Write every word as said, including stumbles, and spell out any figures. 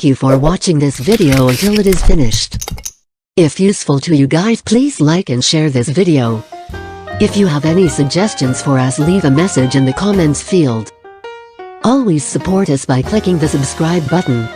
you for watching this video until it is finished. If useful to you guys, please like and share this video. If you have any suggestions for us, leave a message in the comments field. Always support us by clicking the subscribe button.